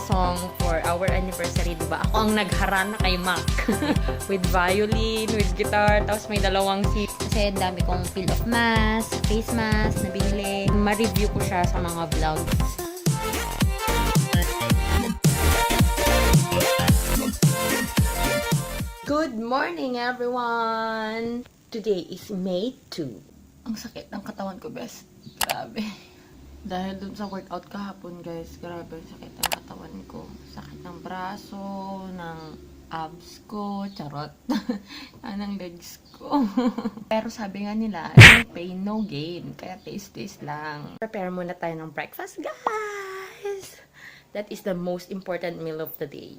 song for our anniversary, diba? Ako ang NagHarana kay Mac. With violin, with guitar, tapos may dalawang seat. Kasi dami kong peel of mask, face mask na binili. Ma-review ko siya sa mga vlogs. Good morning, everyone! Today is May 2. Ang sakit ng katawan ko, best. Grabe. Dahil dun sa workout kahapon, guys, grabe, sakit ng katawan ko. Sakit ng braso, ng abs ko, charot. Ng legs ko. Pero sabi nga nila, no pain, no gain. Kaya taste lang. Prepare muna tayo ng breakfast, guys! That is the most important meal of the day.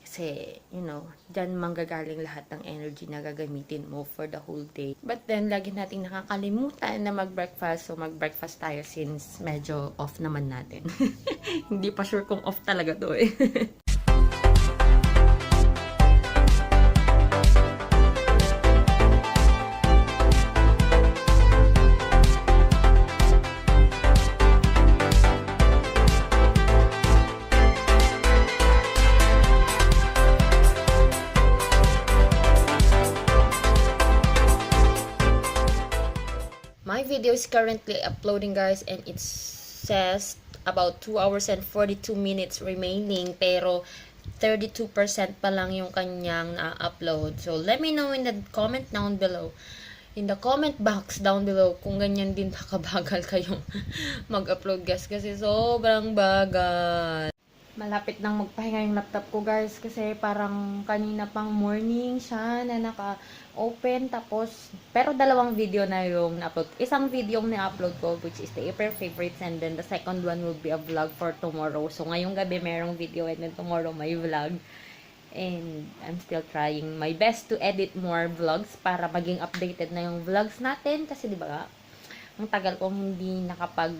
Kasi, you know, dyan manggagaling lahat ng energy na gagamitin mo for the whole day. But then, lagi nating nakakalimutan na mag-breakfast. So, mag-breakfast tayo since medyo off naman natin. Hindi pa sure kung off talaga to eh. My video is currently uploading, guys, and it says about 2 hours and 42 minutes remaining, pero 32% pa lang yung kanyang na-upload. So, let me know in the comment down below. In the comment box down below kung ganyan din nakabagal kayong mag-upload, guys, kasi sobrang bagal. Malapit nang magpahinga yung laptop ko, guys, kasi parang kanina pang morning siya na naka-open, tapos, pero dalawang video na yung na-upload. Isang video yung na-upload ko, which is the April favorites, and then the second one will be a vlog for tomorrow. So, ngayong gabi merong video, and then tomorrow may vlog. And I'm still trying my best to edit more vlogs para maging updated na yung vlogs natin, kasi diba, ang tagal kong hindi nakapag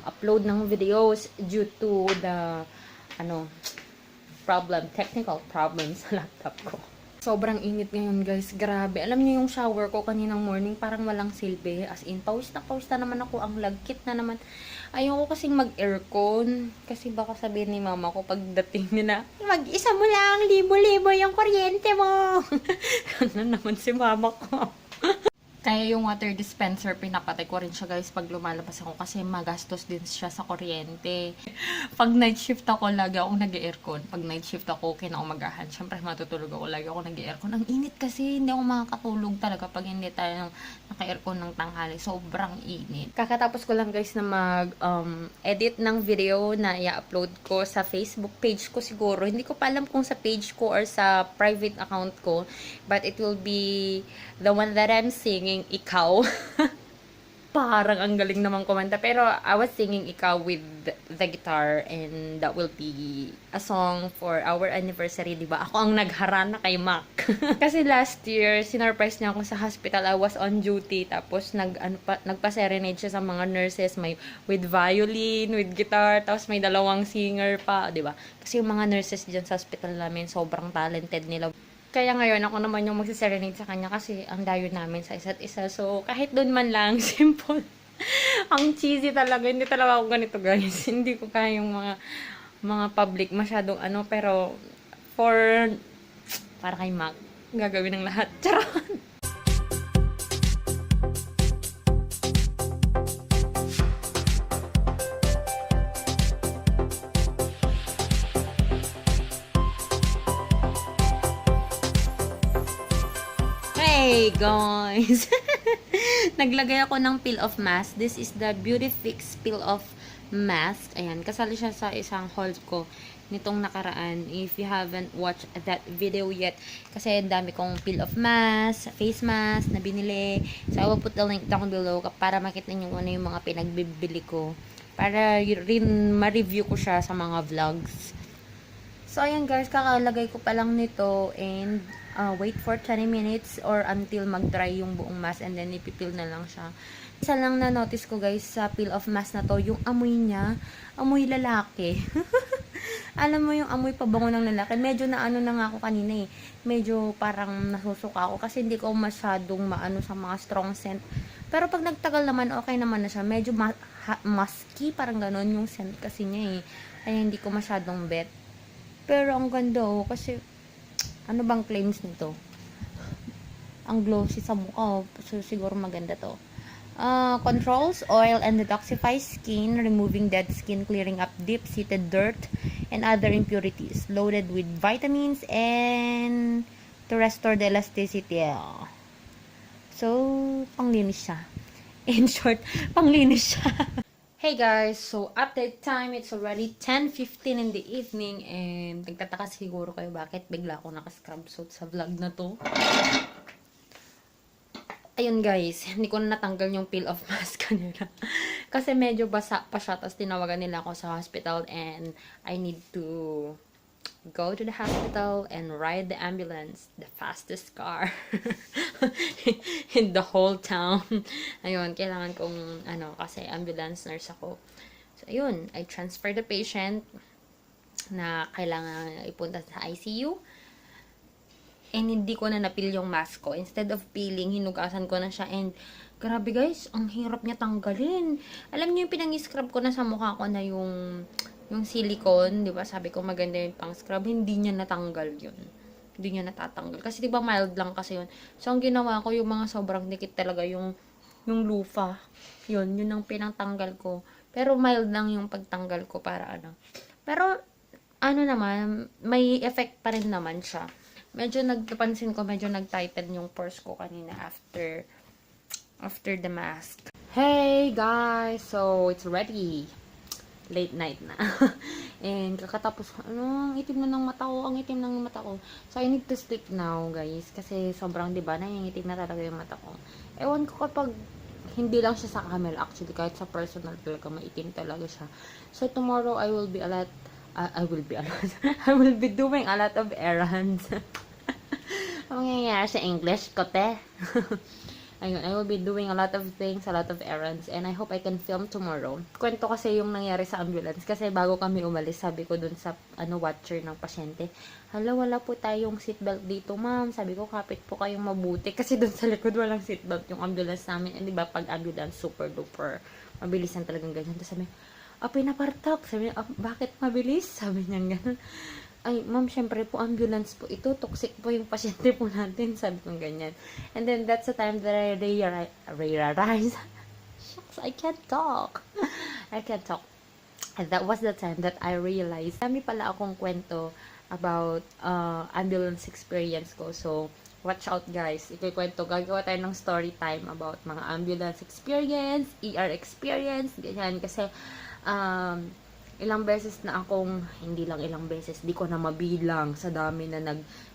upload ng videos due to the technical problems sa laptop ko. Sobrang init ngayon, guys, grabe. Alam niyo yung shower ko kaninang morning parang walang silbi, as in pawis na naman ako, ang lagkit na naman. Ayoko kasing mag-aircon kasi baka sabihin ni mama ko pagdating nila, mag-isa mo lang, libo-libo yung kuryente mo. Ano naman si mama ko. Kaya yung water dispenser, pinapatay ko rin siya, guys, pag lumalabas ako kasi magastos din siya sa kuryente. Pag night shift ako, lagi akong nag-aircon. Pag night shift ako, kinaumagahan. Siyempre, matutulog ako, lagi ako nag-aircon. Ang init kasi, hindi ako makakatulog talaga pag hindi tayo naka-aircon ng tanghali. Sobrang init. Kakatapos ko lang, guys, na mag-edit ng video na i-upload ko sa Facebook page ko siguro. Hindi ko pa alam kung sa page ko or sa private account ko. But it will be the one that I'm singing Ikaw. Parang ang galing naman kumanta. Pero I was singing Ikaw with the guitar, and that will be a song for our anniversary, diba? Ako ang NagHarana kay Mac. Kasi last year, sinurprise niya ako sa hospital. I was on duty. Tapos nagpa-serenade siya sa mga nurses. May with violin, with guitar. Tapos may dalawang singer pa, diba? Kasi yung mga nurses dyan sa hospital namin, sobrang talented nila. Kaya ngayon, ako naman yung magsiserenade sa kanya kasi ang dayo namin sa isa't isa. So, kahit doon man lang, simple. Ang cheesy talaga. Hindi talaga ako ganito, guys. Hindi ko kaya yung mga public masyadong pero para kay Mac, gagawin ng lahat. Charot! Hey guys! Naglagay ako ng peel of mask. This is the Beauty Fix peel of mask. Ayan, kasali siya sa isang haul ko nitong nakaraan. If you haven't watched that video yet, kasi dami kong peel of mask, face mask na binili. So I will put the link down below para makita niyo ano yung mga pinagbibili ko. Para rin ma-review ko siya sa mga vlogs. So ayan, guys, kakalagay ko pa lang nito, and wait for 20 minutes or until mag-dry yung buong mask, and then ipipil na lang siya. Isa lang na notice ko, guys, sa peel of mask na to, yung amoy niya, amoy lalaki. Alam mo yung amoy pabango ng lalaki, medyo na na nga ako kanina eh. Medyo parang nasusuka ako kasi hindi ko masyadong maano sa mga strong scent. Pero pag nagtagal naman, okay naman na siya. Medyo musky, parang ganon yung scent kasi niya eh. Kaya hindi ko masyadong bet. Pero ang ganda oh, kasi ano bang claims nito? Ang glossy sa mukha, so siguro maganda to. Controls oil and detoxifies skin, removing dead skin, clearing up deep-seated dirt and other impurities, loaded with vitamins and to restore the elasticity. So, panglinis siya. In short, panglinis siya. Hey guys, so update time. It's already 10:15 in the evening and nagtataka siguro kayo bakit bigla ako naka-scrub suit sa vlog na to. Ayun guys, hindi ko na natanggal yung peel-off mask kanina. Kasi medyo basa pa siya, tapos tinawagan nila ako sa hospital and I need to go to the hospital and ride the ambulance, the fastest car in the whole town. Ayun, kailangan kong, kasi ambulance nurse ako. So, ayun, I transfer the patient na kailangan ipunta sa ICU. And hindi ko na napil yung mask ko. Instead of peeling, hinugasan ko na siya. And grabe guys, ang hirap niya tanggalin. Alam niyo yung pinang-scrub ko na sa mukha ko na yung silicone, di ba? Sabi ko maganda yung pang-scrub. Hindi niya natanggal yun. Hindi niya natatanggal. Kasi di ba mild lang kasi yun. So ang ginawa ko, yung mga sobrang dikit talaga yung lufa. Yun ang pinatanggal ko. Pero mild lang yung pagtanggal ko para Pero naman, may effect pa rin naman siya. Medyo nagpansin ko, medyo nag-tighten yung pores ko kanina after the mask. Hey guys! So, it's ready. Late night na. And kakatapos, ang itim na ng mata ko. Ang itim ng mata ko. So, I need to sleep now, guys. Kasi sobrang, diba, nangingitim na talaga yung mata ko. Ewan ko kapag hindi lang siya sa camera. Actually, kahit sa personal talaga, maitim talaga siya. So, tomorrow, I will be doing a lot of errands. Ang nangyayari sa English ko, te. Ayun, I will be doing a lot of things, a lot of errands, and I hope I can film tomorrow. Kwento kasi yung nangyari sa ambulance. Kasi bago kami umalis, sabi ko dun sa watcher ng pasyente, hala, wala po tayong seatbelt dito, ma'am. Sabi ko, kapit po kayong mabuti. Kasi dun sa likod, walang seatbelt yung ambulance namin. And diba, pag ambulance, super duper. Mabilisan talagang ganyan. Tapos sabi, pinapartak. Sabi niya, bakit mabilis? Sabi niya gano'n. Ay, ma'am, syempre po, ambulance po ito. Toxic po yung pasyente po natin. Sabi ko ganyan. And then, that's the time that I realized. Shucks, I can't talk. I can't talk. And that was the time that I realized. Dami pala akong kwento about ambulance experience ko. So, watch out guys. Ikikwento, gagawa tayo ng story time about mga ambulance experience, ER experience, ganyan. Kasi, ilang beses na akong, hindi lang ilang beses, di ko na mabilang sa dami na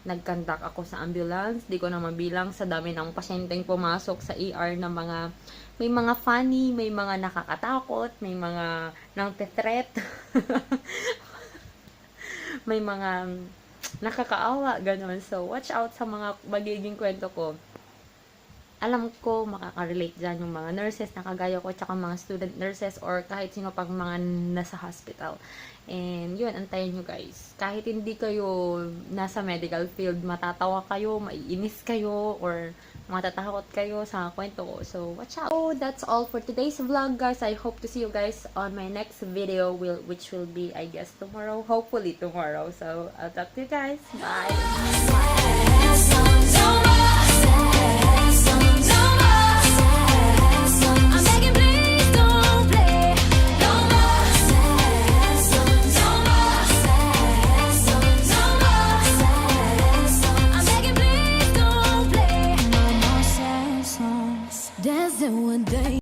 nag-conduct ako sa ambulance, di ko na mabilang sa dami ng pasyenteng pumasok sa ER na may mga funny, may mga nakakatakot, may mga nang-threat, may mga nakakaawa, gano'n. So, watch out sa mga magiging kwento ko. Alam ko, makaka-relate dyan yung mga nurses na kagaya ko, tsaka mga student nurses, or kahit sino pang mga nasa hospital. And yun, antayin nyo guys. Kahit hindi kayo nasa medical field, matatawa kayo, maiinis kayo, or matatakot kayo sa kwento ko. So, watch out. So, that's all for today's vlog, guys. I hope to see you guys on my next video, which will be, I guess, tomorrow. Hopefully tomorrow. So, I'll talk to you guys. Bye!